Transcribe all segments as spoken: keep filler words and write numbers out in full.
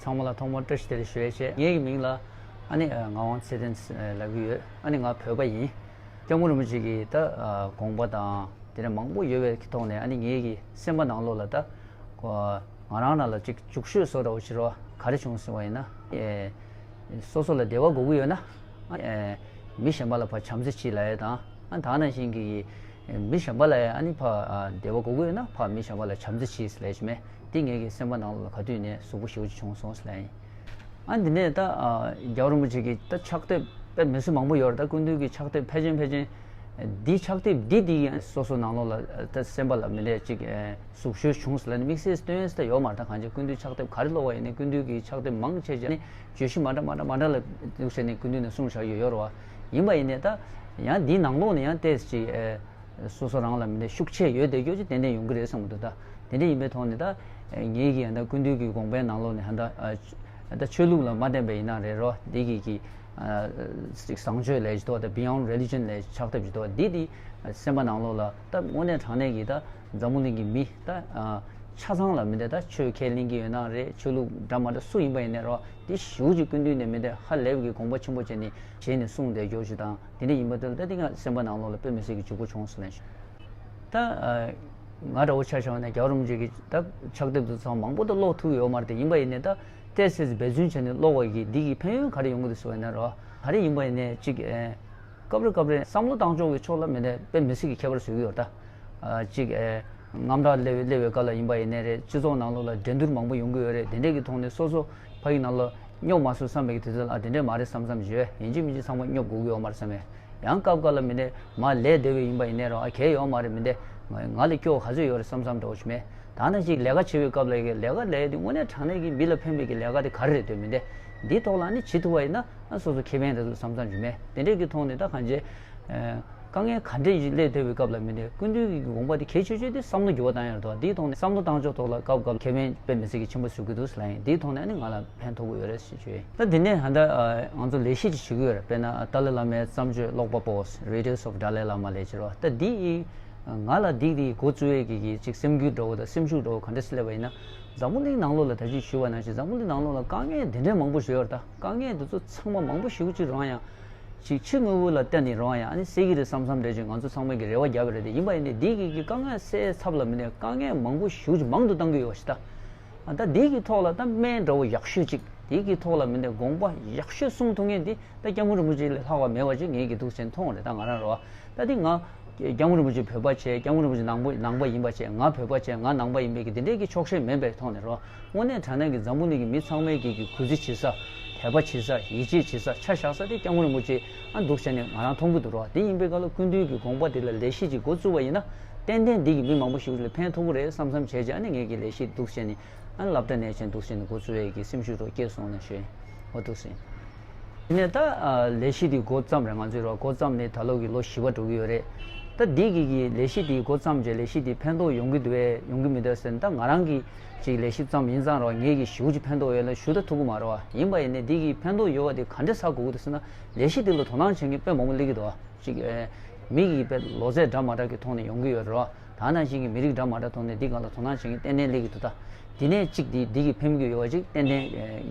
ཚང་མ་ལ་ཐོག་མར་བཀྲ་ཤིས་བདེ་ལེགས་ཞུ་ཡས་བྱས། ངའི་མིང་ལ་ཨ་ནི་ངག་དབང་ཚེ་བརྟན་ལབ་ཀྱི་ཡོད། ཨ་ནི་ང་བོད་པ་ཡིན། སྐྱབས་མགོན་རིན་པོ་ཆེ་གི་ད་དགོངས་པ་དང་དེ་འདྲ་མང་པོ་ཡོད་པའི་ཐོག་ནས། ཨ་ནི་ངའི་གི་སེམས་པ་ནང་ལོགས་ལ་ད་ང་རང་རང་ལ་ཅིག་འཇུག་ཤོས་བཟོ་འདྲ་བོ་ཞིག་རོ། ག་རེ་བྱུང་ཟེར་བ་ཡིན་ན། སོ་སོ་ལ་བདེ་བ་དགོས་ཀྱི་ཡོད་ན། མི་གཞན་པ་ལ་ཕར་བྱམས་བརྩེ་གྱིས་ལབ་ཡས་དང་། ཨ་ད་ནང་བཞིན་གྱི་མི་གཞན་པ་ལ་ཨ་ནི་ཕར་བདེ་བ་དགོས་ཀྱི་ཡོད་ན་ཕར་མི་གཞན་པ་ལ་བྱམས་བརྩེ་གྱིས་ལབ་ཡས་མེད། འདི་ངའི་གི་སེམས་པ་ནང་ལོགས་ལ་ག་དུས་ནས་ཟུག་པོ་ཞེ་པོ་ཅིག་བྱུང་སོང་ཟེར་ལབ་ཡིན། ཨ་འདི་ནས་ད་རྒྱལ་བ་རིན་པོ་ཆེ་གི་ད་ཕྱག་དེབ་དཔེ་མི་སྲིད་མང་པོ་ཡོད་རེད། ད་སྐུ་མདུན་གྱི་ཕྱག་དེབ་ཕལ་ཆེར་ཕལ་ཆེར་འདི་ཕྱག་དེབ་འདི་འདི་སོ་སོ་ནང་ལོགས་ལ་ད་སེམས་པ་ལ་མི་འདྲ་ཅིག་ཟུག་ཤོས་བྱུང་ཟེར་ལབ་ནས་དམིགས་བསལ་སྟོན་ས་ད་ཡོད་མ་རེད། ད་གང་ཅི་སྐུ་མདུན་ཕྱག་དེབ་ག་རེ་ཀློག་པ་ཡིན་ནའི་སྐུ་མདུན་གྱི་ཕྱག་དེབ་མང་ཆེ་ཆེ་ནི་བརྗོད་གཞི་མ་འདྲ་མ་འདྲ་མ་འདྲ་ལ་འདུག་བྱས་ནས་སྐུ་མདུན་ནས་གསུངས་བཞག་ཡོད་ཡོད་རེད་བ། ཡིན་པ་ཡིན་ནའི་ད་ཡང་འདིའི་ནང་ལོགས་ནས་ཡང་ཏོག་ཙམ་ཅིག་སོ་སོ་རང་ལ་མི་འདྲ་ཤུགས་ཆེ་ཡོད་བསྡད་རྒྱུ་ཅིག་ཏན་ཏན་ཡོང་གི་རེད་བསམ་གྱི་འདུག་ད་དེ་འདྲ་ཡིན་པའི་ཐོག་ནས་ད་ངེད་ཀྱི་ཡང་ད་སྐུ་མདུན་གྱི་དགོངས་པའི་ནང་ལོགས་ནས་ཡང་ད་ད་ཆོས་ལུགས་ལ་མ་བརྟེན་པ་ཡིན་ན་རེད་རོ། འདི་གི་གི་ཅིག་བཟང་སྤྱོད་ལབ་ཅིག་འདུག་ད་Beyond Religion་ལབ་ཕྱག་དེབ་ཅིག་འདུག་འདི་འདི་སེམས་པ་ནང་ལོགས་ལ་ད་དངོས་གནས་དྲང་གནས་ཀྱི་ད་འཛམ་བུ་གླིང་གི་མི་ད་ཆ་ཚང་ལ་མི་འདྲ་ད་ཆོས་ཁས་ལེན་གྱི་ཡོད་ན་རེད། ཆོས་ལུགས་འདྲ་མ་འདྲ་སུ་ཡིན་པ་ཡིན་ནའི་རོ། འདི་ཞེ་པོ་ཅིག་སྐུ་མདུན་ནས་མི་འདྲ་ཧ་ལས་པའི་གི་དགོངས་པ་ཆེན་པོ་བྱས་ནས་བྱས་ནས་གསུངས་བསྡད་རྒྱུ་ཅིག་དང་། དེ་འདྲ་ཡིན་པ་དེ་ལ་ད་འདི་ང་སེམས་པ་ནང་ལོགས་ལ་དཔེ་མི་སྲིད་ཀྱི་འཇུག་པོ་བྱུང་སོང་ལབ་ཤིང་། ད་ང་འདྲ་བོ་ཆ་བཞག་ན་རྒྱལ་བ་རིན་པོ་ཆེ་གི་ད་ཕྱག་དེབ་དེ་ཚོ་མང་པོ་ད་ཀློག་ཐུབ་ཡོད་མ་རེད་དེ། ཡིན་པ་ཡིན་ནའི་ད་ཏོག་ཙམ་འབད་བརྩོན་བྱས་ནས་ཀློག་པ་གི་འདི་གི་ཕན་ཡོན་ག་རེ་ཡོང་གི་འདུག་ཟེར་བ་ཡིན་ན་རོ། ག་རེ་ཡིན་པ་ཡིན་ནའི་ཅིག་སྐབས་རེ་སྐབས་རེ་བསམ་བློ་བཏང་ཕྱོགས་ཀྱི་ཕྱོགས་ལ་མི་འདྲ་དཔེ་མི་སྲིད་ཀྱི་ཁྱད་པར་བཟོ་གི་ཡོད་ད། ཅིག་ཨེ། དངངས་སྐྲག་སླེབས་སླེབས་པའི་སྐབས་ལ་ཡིན་པ་ཡིན་ནའི་རེད། སྤྱི་ཚོགས་ནང་ལོགས་ལ་འགྲན་བསྡུར་མང་པོ་ཡོང་གི་ཡོད་རེད། དེ་འདྲས་ཀྱི་ཐོག་ནས་སོ་སོ་ཕ་གི་ནང་ལ་སྙོབ་མ་སོང་བསམ་པའི་གི་དུས་ཚོད་ལ། ཨ་དེ་འདྲས་མ་རེད་བསམ་བསམ་བྱས། ཡིན་གཅིག་མིན་གཅིག་ཚང་མ་སྙོབ་དགོས་ཀྱི་ཡོད་མ་རེད་བསམ་པས། ཡང་སྐབས་སྐབས་ལ་མི་འདྲས་མར་ལས་བསྡད་པའི་ཡིན་པ་ཡིན་ནའི་རོ། ཨ་གལ་ཡོད་མ་རེད། མི་འདྲས་ང་ལ་སྐྱོ་ག་ཚོད་ཡོད་རེད་བསམ་བསམ་འདྲ་བོ་ཞིག་མེད། ད་ནང་ཅིག་ལས་ཀ་བྱེད་པའི་སྐབས་ལ་གི་ལས་ཀ་ལས་དེ་དངོས་གནས་དྲང་གནས་ཀྱི་མི་ལ་ཕན་པའི་གི་ལས་ཀ་དེ་ག་རེ་རེད་འདོད། མི་འདྲས་འདིའི་ཐོག་ལ་ནི་བྱེད་ཐུབ་པ་ཡིན་ན་ཨ་སོ་སོ་ཁེ་ཕན་རེད་འདུག་བསམ་བསམ་བྱུང་མེད། དེ་འདྲས་ཀྱི་ཐོག་ནས་ད་གང་བྱས། དཀའ་ངལ་ག་འདྲས་ཞིག་སླེབས་ཐུབ་པའི་སྐབས་ལ་མི་འདྲས་སྐུ་མདུན་གྱི་དགོངས་པ་དེ་གལ་ཆེ་ཤོས་དེ་བསམ་བློ་འགྱུར་བ་བཏང་ཡ་རེད་དོ། འདིའི་ཐོག་ནས་བསམ་བློ་བཏང་ཕྱོགས་ཐོག་ལ་སྐབས་སྐབས་ཁེ་ཕན་དཔེ་མི་སྲིད་ཀྱི་ཆེན་པོ་བཟོ་གི་འདུག་ཟེར་ལབ་ཡིན། འདིའི་ཐོག་ནས་ནི་ང་ལ་ཕན་ཐོགས་ཀྱི་ཡོད་རེད་ཞེས་བརྗོད་ཡིན། ད་འདི་ནས་ད་ལྟ་ང་ཚོ་ལས་གཞི་ཅིག་བྱེད་ཀྱི་ཡོད་རེད། དཔེར་ན་ཏཱ་ལའི་བླ་མའི་བརྩམས་ཆོས་ཀློག་པ་པོ། Radiance of Dalai Lama ལབ་ཅིག་རོ། ད་འདི་ཡིས་ང་ལ་འདི་འདི་འགོ་བཙུགས་ཡས་ཀྱི་གི་ཅིག་སེམས་འགུལ་འདྲ་བོ་དང་སེམས་ཤུགས་འདྲ་བོ་ག་འདྲ་སླེབས་པ་ཡིན་ན། འཛམ་བུ་གླིང་ནང་ལོགས་ལ་ད་ཅིག་ཞུས་པ་ནང་བཞིན་འཛམ་བུ་གླིང་ནང་ལོགས་ལ་དཀའ་ངལ་འདི་འདྲའི་མང་པོ་ཞིག་ཡོད་རེད། ད་དཀའ་ངལ་འདི་ཚོ་ཚང་མ་མང་པོ་ཞེ་པོ་ཅིག་རང་ཡང་ཅིག་ཕྱི་དངོས་པོ་ལ་བལྟས་ནས་རང་ཡང་ཨ་ནི་སེལ་གྱི་རེད་བསམ་བསམ་འདྲ་ཅིག་ང་ཚོ་ཚང་མས་ཀྱི་རེ་བ་བརྒྱབ་པ་རེད་དེ། ཡིན་པ་ཡིན་ནའི་འདི་གི་གི་དཀའ་ངལ་སེལ་ཚབ་ལ་མི་ནས་དཀའ་ངལ་མང་པོ་ཞེ་པོ་ཅིག་མང་དུ་བཏང་གི་ཡོད་ཞིག་ད། ཨ་ད་འདི་གི་ཐོག་ལ་ད་སྨན་འདྲ་བོ་ཡག་ཤོས་ཅིག་འདི་གི་ཐོག་ལ་མི་ནས་དགོངས་པ་ཡག་ཤོས་གསུང་ཐུབ་མཁན་འདི་ད་སྐྱབས་མགོན་རིན་པོ་ཆེ་ལས་ལྷག་པ་མེད་པ་ཅིག་ངེད་ཀྱི་འདུག་སེ་མཐོང་རེད། ད་ང་རང་རོ། ད་འདི་ང་སྐྱབས་མགོན་རིན་པོ་ཆེ་བོད་པ་བྱས། སྐྱབས་མགོན་རིན་པོ་ཆེ་ནང་པ་ནང་པ་ཡིན་པ་བྱས། ང་བོད་པ་བྱས། ང་ནང་པ་ཡིན་པའི་གི་འདི་འདྲའི་གི་ཕྱོགས་ཞེན་མེད་པའི་ཐོག་ནས་རོ། དངོས་གནས་དྲང་གནས་ཀྱི་འཛམ་བུ་གླིང་གི་མི་ཚང་མས་ཀྱི་གི་གུས་བརྩི་བྱེད་ས། དད་པ་བྱེད་ས། ཡིད་ཆེས་བྱེད་ས། ཆ་བཞག་ས་དེ་སྐྱབས་མགོན་རིན་པོ་ཆེ་ཨ་འདུག་བྱས་ནས་ང་རང་མཐོང་གི་འདུག་རོ། དེ་ཡིན་པའི་སྐབས་ལ་སྐུ་མདུན་གྱི་དགོངས་པ་དེ་ལ་ལས་གཞི་ཅིག་འགོ་བཙུགས་པ་ཡིན་ན། ཏན་ཏན་འདི་གི་མི་མང་པོ་ཞིག་ལ་ཕན་ཐོགས་ཀྱི་རེད་བསམ་བསམ་བྱས་བྱས། ཨ་ནི་ངེད་ཀྱི་ལས་གཞི་འདུག་བྱས་ནས་ཨ་ནི་སློབ་གྲྭ་ནས་བྱས་འདུག་བྱས་ནས་འགོ་བཙུགས་ཡས་ཀྱི་སེམས་ཤུགས་རོ་སྐྱེས་སོང་ན་ཞུ་ཡིན། འོ་འདུག་སེ། དེ་ནས་ད་ལས་གཞི་དེ་འགོ་བརྩམས་རེད། ང་ཚོས་རོ་འགོ་བརྩམས་ནས་ད་ལོ་གི་ལོ་བཞི་པ་འགྲོ་གི་ཡོད་རེད། ད་འདི་གི་གི་ལས་གཞི་དེ་འགོ་བརྩམས་རྗེས་ལས་གཞི་དེ་ཕན་ཐོགས་ཡོང་གི་འདུག་གས་ཡོང་གི་མི་འདུག་ཟེར་ན། ད་ང་རང་གིས་ཅིག་ལས་གཞི་བརྩམས་ཡིན་ཙང་རོ། ངེད་ཀྱི་ཞེ་པོ་ཅིག་ཕན་ཐོགས་ཡོད་ལ་ཞུ་ད་ཐུབ་ཀྱི་མ་རེད་བ། ཡིན་པ་ཡིན་ནའི་འདི་གི་ཕན་ཐོགས་ཡོད་པ་དེ་ག་འདྲས་ཟ་དགོས་ཀྱི་འདུག་ཟེར་ན། ལས་གཞི་དེ་ལ་དོ་སྣང་བྱེད་མཁན་དཔེ་མང་པོ་སླེབས་ཀྱི་འདུག་བ། ཅིག་ཨེ། མི་གི་དཔེ་ལོ་ཚད་འདྲ་མ་འདྲ་གི་ཐོག་ནས་ཡོང་གི་ཡོད་རེད་བ། ད་ནང་བཞིན་གྱི་མི་རིགས་འདྲ་མ་འདྲ་ཐོག་ནས་འདི་སྒང་ལ་དོ་སྣང་བྱེད་མཁན་ཏན་ཏན་སླེབས་ཀྱི་འདུག་ད་འདི་ནས་ཅིག་འདི་འདི་གི་ཕན་གྱི་ཡོད་པ་ཅིག་ཏན་ཏན་ཨེ།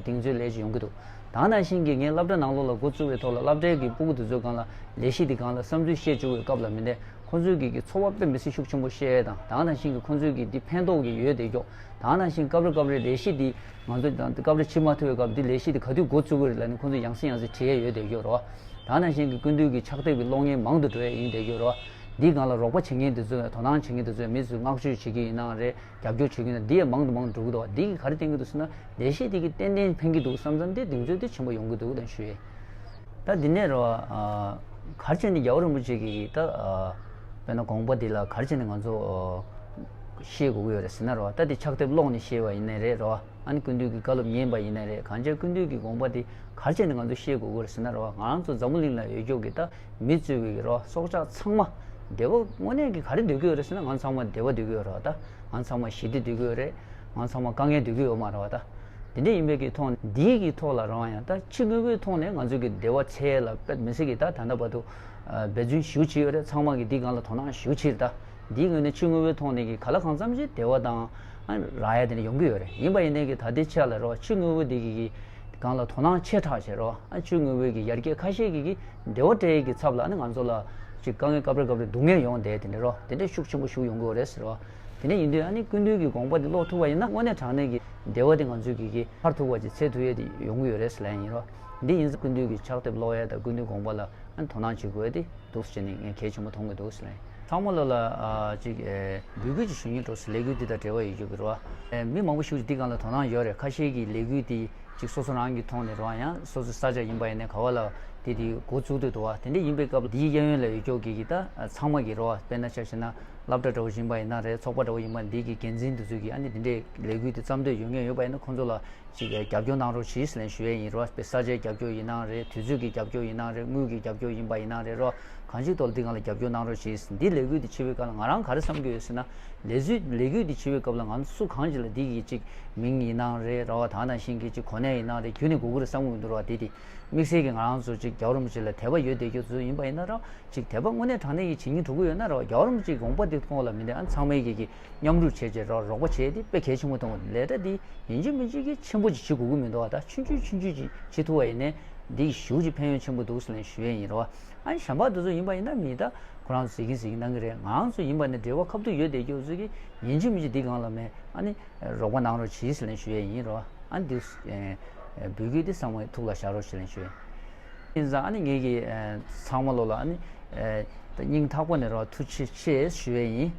གདེང་ཚོད་སླེབས་ཀྱི་ཡོང་གི་འདུག་ད་ནང་བཞིན་གྱི་ངས་སློབ་གྲྭ་ནང་ལོགས་ལ་འགོ་བཙུགས་པའི་ཐོག་ལ་སློབ་གྲྭའི་གི་སྤུ་གུ་དེ་ཚོའི་སྒང་ལ་ལས་གཞི་འདི་སྒང་ལ་བསམ་ཚུལ་བཤད་བཅུག་པའི་སྐབས་ལ་མི་འདྲ་ཁོང་ཚོའི་གི་གི་ཚོར་བ་དཔེ་མི་སྲིད་ཤུགས་ཆེན་པོ་བཤད་ཡས་དང་། ད་ནང་བཞིན་གྱི་ཁོང་ཚོའི་གི་འདི་ཕན་ཐོགས་ཀྱི་ཡོད་བསྡད་ཀྱོག་ད་ནང་བཞིན་སྐབས་རེ་སྐབས་རེ་ལས་གཞི་འདི་ང་ཚོ་དང་སྐབས་རེ་ཕྱི་མ་ཐུབ་པའི་སྐབས་འདི་ལས་གཞི་འདི་ག་དུས་འགོ་བཙུགས་ཀྱི་རེད་ལབ་ནས་ཁོང་ཚོ་ཡང་སེ་ཡང་སེ་དྲི་ཡས་ཡོད་བསྡད་ཀྱོག་རོ། ད་ནང་བཞིན་གྱི་སྐུ་མདུན་གྱི་ཕྱག་དེབ་ཀྱི་ཀློག་མཁན་མང་དུ་འགྲོ་ཡས་ཡིན་བསྡད་ཀྱོག་རོ། འདི་སྒང་ལ་རོགས་པ་བྱེད་མཁན་དེ་ཚོས་དོ་སྣང་བྱེད་མཁན་དེ་ཚོས་མི་ཚོས་བསྔགས་བརྗོད་བྱེད་ཀྱི་ཡིན་ནའང་རེད། རྒྱབ་སྐྱོར་བྱེད་ཀྱི་ཡིན་ན། འདི་ཡང་མང་དུ་མང་དུ་འགྲོ་གི་འདུག་འདི་གིས་ག་རེ་བསྟན་གྱི་འདུག་ཟེར་ན། ལས་གཞི་འདི་གིས་ཏན་ཏན་ཕན་གྱི་འདུག་བསམ་ཙང་འདི་གདེང་ཚོད་འདི་ཆེན་པོ་ཡོང་གི་འདུག་ལབ་ཞུ་ཡས། ད་འདི་ནས་རོ། ཨ། ག་རེ་བྱས་ནས་རྒྱལ་བ་རིན་པོ་ཆེ་གི་ད། ཨ། དཔེར་ན་དགོངས་པ་འདི་ལ་ག་རེ་བྱས་ནས་ང་ཚོ། ཨ། ཤེས་དགོས་ཀྱི་ཡོད་རེད་ཟེར་ན་རོ། ད་འདི་ཕྱག་དེབ་ཀློག་ནས་ཤེས་པ་ཡིན་ནའི་རེད་རོ། ཨ་ནི་སྐུ་མདུན་གྱི་བཀའ་སློབ་ཉན་པ་ཡིན་ནའི་རེད། གང་ཅི་སྐུ་མདུན་གྱི་དགོངས་པ་འདི་ག་རེ་བྱས་ནས་ང་ཚོ་ཤེས་དགོས་ཀྱི་ཡོད་རེད་ཟེར་ན་རོ། ང་རང་ཚོ་འཛམ་བུ་གླིང་ལ་ཡོད་ཀྱོག་གི་ད་མི་གཙོས་པའི་གི་རོ། སྲོག་ཆགས་ཚང་མ་བདེ་བ་དངོས་གནས་ཀྱི་ག་རེ་འདོད་ཀྱི་ཡོད་རེད་ཟེར་ན། ང་ཚང་མ་བདེ་བ་འདོད་ཀྱི་ཡོད་རེད་བ། ད་ང་ཚང་མ་ཞི་བདེ་འདོད་ཀྱི་ཡོད་རེད། ང་ཚང་མ་དཀའ་ངལ་འདོད་ཀྱི་ཡོད་མ་རེད་བ། ད་དེ་འདྲ་ཡིན་པའི་གི་ཐོག་འདིའི་གི་ཐོག་ལ་རང་ཡང་ད་ཕྱི་དངོས་པོའི་ཐོག་ནས་ང་ཚོ་གི་བདེ་བ་འཚོལ་ཡས་ལ་དཔེ་མི་སྲིད་གི་ད་ད་ལྟ་བར་དུ་འབད་བརྩོན་ཞེ་པོ་བྱས་ཡོད་རེད། ཚང་མ་གི་འདི་སྒང་ལ་དོ་སྣང་ཞེ་པོ་བྱས་རེད། ད་ འདིའི་ངོས་ནས་ཕྱི་དངོས་པོའི་ཐོག་ནས་ཀྱི་ག་ལ་གང་འཚམ་ཞིག་བདེ་བ་དང་ཨ་རག་ཡ་དེ་འདྲ་ཡོང་གི་ཡོད་རེད། ཡིན་པ་ཡིན་ནའི་ཀྱི་ད་ལྟའི་ཆ་ལ་རོ་ཕྱི་དངོས་པོ་འདི་གི་གི་སྒང་ལ་དོ་སྣང་ཆེ་དྲགས་བྱས་རོ་ཨ་ཕྱི་དངོས་པོའི་གི་ཡར་རྒྱས་ཁ་ཤས་ཀྱི་གི་བདེ་བ་སྤྲད་ཡས་ཀྱི་ཚབ་ལ་ཨ་ནི་ང་ཚོ་ལ་ཅིག་དཀའ་ངལ་སྐབས་རེ་སྐབས་རེ་སྡུག་བསྔལ་ཡོང་བསྡད་དེ་འདྲ་རོ་དེ་འདྲ་ཤུགས་ཆེན་པོ་ཞིག་ཡོང་གི་ཡོད་རེད་ཟེར་རོ། དེ་ནས་ཡིན་དུས་ཨ་ནི་ཀུན་འདུས་ཀྱི་དགོངས་པ་འདི་ཀློག་ཐུབ་པ་ཡིན་ན་དངོས་གནས་དྲང་གནས་ཀྱི་བདེ་བ་དེ་ང་ཚོས་ཀྱི་གི་ཐར་ཐུབ་པ་ཅིག་འཚོལ་ཐུབ་ཡས་དེ་ཡོང་གི་ཡོད་རེད་ཟེར་ལབ་ཡ་ཡིན་རོ། འདི་ཡིན་ཙང་ཀུན་འདུས་ཀྱི་ཕྱག་དེབ་ཀློག་ཡས་དང་ཀུན་འདུས་དགོངས་པ་ལ་ཨ་ནི་དོ་སྣང་བྱེད་དགོས་ཡས་དེ་འདུག་ཟེར་ནས་ངས་གལ་ཆེན་པོ་མཐོང་གི་འདུག་ཟེར་ལབ་ཡིན། ཚང་མ་ལོ་ལ་ཨ་ཅིག་ཨེ་འབོད་སྐུལ་ཅིག་ཞུ་སྙིང་འདོད་ཟེར། ལས་འགུལ་འདི་དང་འབྲེལ་བ་ཡོད་རྒྱུ་གི་རོ། ཨེ་མི་མང་པོ་ཞིག་འདི་སྒང་ལ་དོ་སྣང་ཡོད་རེད། ཁ་ཤས་ཀྱིས་ལས་འགུལ་འདི་ཅིག་སོ་སོ་རང་གི་ཐོག་ནས་རོ་ཡང་སོ་སོའི་ས་ཆ་ཡིན་པ་ཡིན་ནའི་ག་བ་ལ་དེ་དེ་འགོ་བཙུགས་འདོད་འདུག་བ། དེ་འདྲ་ཡིན་པའི་སྐབས་འདིའི་གཡས་གཡོན་ལ་ཡོད་ཀྱོག་གི་གི་ད་ཚང་མ་གི་རོ་བ། དཔེར་ན་ཆ་བཞག་ན་སློབ་གྲྭ་འདྲ་བོ་ཡིན་པ་ཡིན་ན་རེད། ཚོགས་པ་འདྲ་བོ་ཡིན་པ་འདི་གི་འགན་འཛིན་དེ་ཚོས་ཀྱི་ཨ་ནི་དེ་འདྲའི་ལས་འགུལ་དེ་བརྩམས་འདོད་ཡོད་མཁན་ཡོད་པ་ཡིན་ན་ཁོང་ཚོ་ལ་ཅིག་རྒྱབ་སྐྱོར་གནང་རོགས་གྱིས་ལན་ཞུ་ཡས་ཡིན་རོ། དཔེ་ས་ཆའི་རྒྱབ་སྐྱོར་ཡིན་ནའང་རེད། དུས་ཚོད་ཀྱི་རྒྱབ་སྐྱོར་ཡིན་ནའང་རེད། དངུལ་གྱི་རྒྱབ་སྐྱོར་ཡིན་པ་ཡིན་ནའང་རེད་རོ། གང་ཅིའི་ཐོག་ལ་འདི་སྒང་ལ་རྒྱབ་སྐྱོར་གནང་རོགས་གྱིས། འདི་ལས་འགུལ་འདི་བྱེད་པའི་སྐབས་ལ་ང་རང་ག་རེ་བསམ་གྱི་ཡོད་ཟེར་ན། ལས་འཛུལ་ལས་འགུལ་འདི་བྱེད་པའི་སྐབས་ལ་ང་ཚོ་སུ་གང་ཅིག་ལ་འདི་གི་ཅིག་མིང་ཡིན་ནའང་རེད་རོ། ད་ནང་བཞིན་གྱི་ཅིག་གོ་གནས་ཡིན་ནའང་རེད། རྒྱུན་ནས་དགོས་ཀྱི་རེད་བསམ་གྱི་མི་འདུག་རོ། དེ་དེ་དམིགས་བསལ་གྱི་ང་རང་ཚོ་ཅིག་རྒྱལ་བ་རིན་པོ་ཆེ་ལ་དད་པ་ཡོད་བསྡད་རྒྱུ་ཚོ་ཡིན་པ་ཡིན་ན་རོ། ཅིག་དད་པ་དངོས་གནས་དྲང་གནས་ཀྱི་བྱེད་སྙིང་བྲོ་གི་ཡོད་ན་རོ། རྒྱལ་བ་རིན་པོ་ཆེའི་དགོངས་པ་དེ་ཐོག་ལ་མི་འདི་ཨ་ཚང་མས་ཀྱི་ཀྱི་མཉམ་རུབ་བྱས་བྱས་རོ་རོགས་པ་བྱས་དེ་དཔེ་གལ་ཆེན་པོ་མཐོང་གི་འདུག་ལས་གྲྭ་འདི་ཡིན་གཅིག་མིན་གཅིག་གི་ཆེན་པོ་ཅིག་བྱེད་དགོས་ཀྱི་མི་འདུག་ད་ཆུང་ཆུང་ཆུང་ཆུང་ཅིག་བྱེད་ཐུབ་པ་ཡིན་ནའི་འདི་ཞེ་པོ་ཅིག་ཕན་ཡོན་ཆེན་པོ་འདུག་ཟེར་ནས་ཞུ་ཡས་ཡིན་རོ། ཨ་ནི་གཞན་པ་དེ་ཚོ་ཡིན་པ་ཡིན་ན་མི་ད་ཁོ་རང་ཚོ་ཟེར་གིན་ཟེར་གིན་གནང་གི་རེད། ང་རང་ཚོ་ཡིན་པ་ནི་འབྲེལ་བ་ཁ་ཐུག་ཡོད་བསྡད་རྒྱུ་ཚོ་གི་ཡིན་གཅིག་མིན་གཅིག་འདི་སྒང་ལ་མེད་ཨ་ནི་རོགས་པ་གནང་རོགས་གྱིས་ཟེར་ནས་ཞུ་ཡས་ཡིན་རོ། ཨ་ནི་འདི་འབོད་སྐུལ་འདི་ཚང་མའི་ཐུགས་ལ་བཞག་རོགས་ཞེས་ལན་ཞུ་ཡས་ཡིན། ཙང་ཨ་ནི་ངེད་ཀྱི་ཚང་མ་ལོ་ལ་ཨ་ནི་སྙིང་ཐག་པ་ནས་རོ་ཐུགས་རྗེ་ཆེ་ཞུ་ཡས་ཡིན།